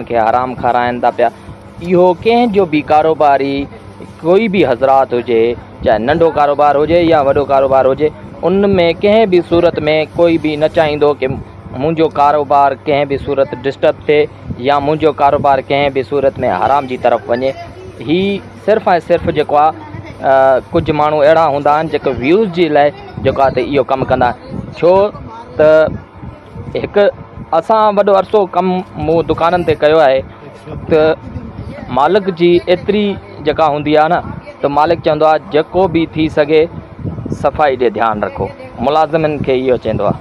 کي حرام کارائن ٿا پيا اهو ڪنهن جو به ڪاروباري ڪوئي به حضرات هجي چاهي ننڍو ڪاروبار هجي يا وڏو ڪاروبار هجي ان ۾ ڪنهن به صورت ۾ ڪوئي به نه چاهيندو ڪي منهنجو ڪاروبار ڪنهن به صورت ڊسٽرب ٿئي يا منهنجو ڪاروبار ڪنهن به صورت ۾ حرام جي طرف وڃي هي صرف ۽ صرف جيڪو آهي ڪجهه ماڻهو اهڙا هوندا آهن جيڪي ويوز جي لاء جيڪو آهي ته اهو ڪم ڪندا آهن ڇو ته هڪ اسان وڏو عرصو ڪم مون دڪانن تي ڪيو آهي ته مالڪ جي ايتري جيڪا هوندي آهي نه ته مالڪ چوندو آهي جيڪو به ٿي سگهي صفائي ڏي ڌيان رکو ملازمن کي اهو چوندو آهي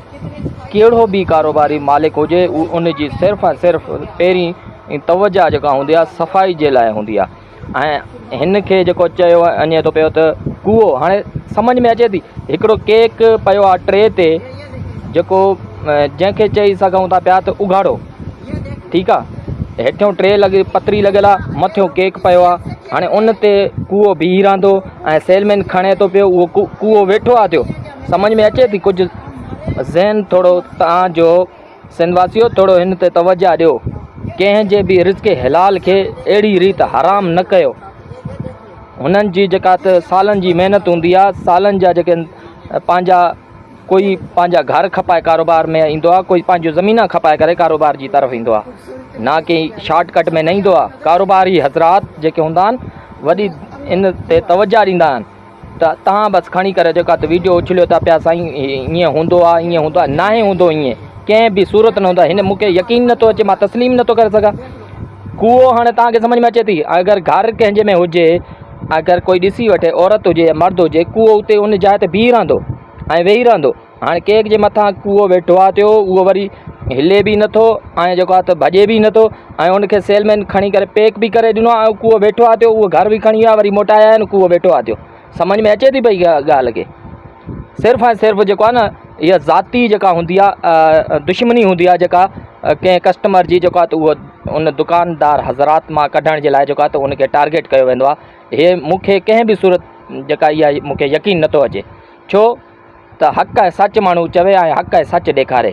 ڪهڙو به ڪاروباري مالڪ هجي اهو ان جي صرف ۽ صرف پهرين توجه جيڪا هوندي آهي صفائي جي لاء هوندي آهي ۽ هن کي جيڪو چيو وڃي ٿو پيو ته ڪوئو هاڻي سمجهه ۾ اچي ٿي هڪڙو ڪيڪ پيو آهي ٽري تي جيڪو جنهن کي چئي سگهون ٿا پيا ته اگهاڙو ٺيڪ آهي هيٺيون ٽري لڳي پتري لڳل آهي مٿيون ڪيڪ پيو آهي هاڻي ان تي ڪوئو بيهي رهندو ۽ سيلمين کڻي ٿو پيو اهو ڪوئو ويٺو آهي ٿيو سمجهه ۾ اچي ٿي ڪجهه ذهن ٿورو توهان جو سنڌ واسيو ٿورو هن تي توجه ڏيو ڪنهن جي به رزق حلال کي اهڙي ريت حرام نه ڪيو هنن جي جيڪا ته سالن جي محنت هوندي آهي سالن جا جيڪي پنهنجا ڪوئي پنهنجا گهر کپائي ڪاروبار ۾ ايندو آهي ڪوئي پنهنجو زمينا کپائي ڪري ڪاروبار جي طرف ايندو آهي نه ڪي شارٽ ڪٽ ۾ نه ايندو آهي ڪاروباري حضرات جيڪي هوندا آهن وڏي ان تي توجه ڏيندا آهن ته توهان بس کڻي ڪري جيڪا ته ويڊيو اڇليو ٿا پيا سائين ائين هوندو آ ائين هوندو آ ناهي هوندو ائين ڪنهن به صورت نه هوندو آ هن مونکي يقين نٿو اچي مان تسليم نٿو ڪري سگهان ڪوئو هاڻي توهان کي سمجھ ۾ اچي ٿي اگر گهر ڪنهن جي ۾ هجي اگر ڪوئي ڏسي وٺي عورت هجي يا مرد هجي ڪوئو اتي ان جاء تي بيهي رهندو ۽ ويهي رهندو هاڻي ڪيڪ جي مٿان ڪوئو ويٺو آ ٿيو اهو وري هلي به نٿو ۽ جيڪو آ ته ڀڄي به نٿو ۽ ان کي سيلمين کڻي ڪري پيڪ به ڪري ڏنو آ ۽ ڪوئو ويٺو آ ٿيو اهو گهر به کڻي ويا وري موٽايا آهن ڪوئو ويٺو آ ٿيو سمجھ ۾ اچي ٿي پئي ڳالهه کي صرف ۽ صرف جيڪو آ نه اها ذاتي جيڪا هوندي آ دشمني هوندي آ جيڪا ڪنهن ڪسٽمر جي جيڪو آ ته اهو ان دڪاندار حضرات مان ڪڍڻ جي لاء جيڪو آ ته ان کي ٽارگيٽ ڪيو ويندو آ هي مون کي ڪنهن به صورت جيڪا اها مون کي يقين نٿو اچي ڇو ته حق ۽ سچ ماڻهو چوي ۽ حق ۽ سچ ڏيکاري.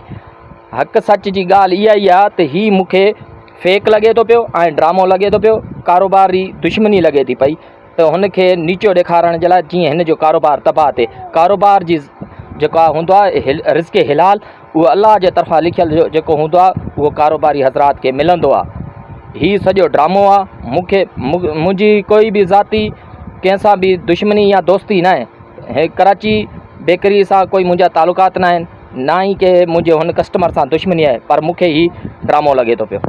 حق سچ جي ڳالهه اها ئي آهي ته هي مون کي فيڪ لڳي ٿو پيو ۽ ڊرامو لڳي ٿو پيو، ڪاروباري دشمني لڳي ٿي پئي ته هن کي نيچو ڏيکارڻ جي لاء جيئن هن جو ڪاروبار تباهه ٿئي. ڪاروبار جي جيڪو هوندو آهي رزق حلال اهو الله جي طرفان لکيل جيڪو هوندو آهي اهو ڪاروباري حضرات کي ملندو آهي. هي سڄو ڊرامو آهي مون کي منهنجي ڪوئي به ذاتي ڪنهن سان به دشمني يا دوستي ناهي. هي ڪراچي بيڪري سان ڪوئي منهنجا تعلقات ناهن نه ئي ڪي منهنجي هن ڪسٽمر سان دشمني آهي پر مون کي هي ڊرامو لڳي ٿو پيو.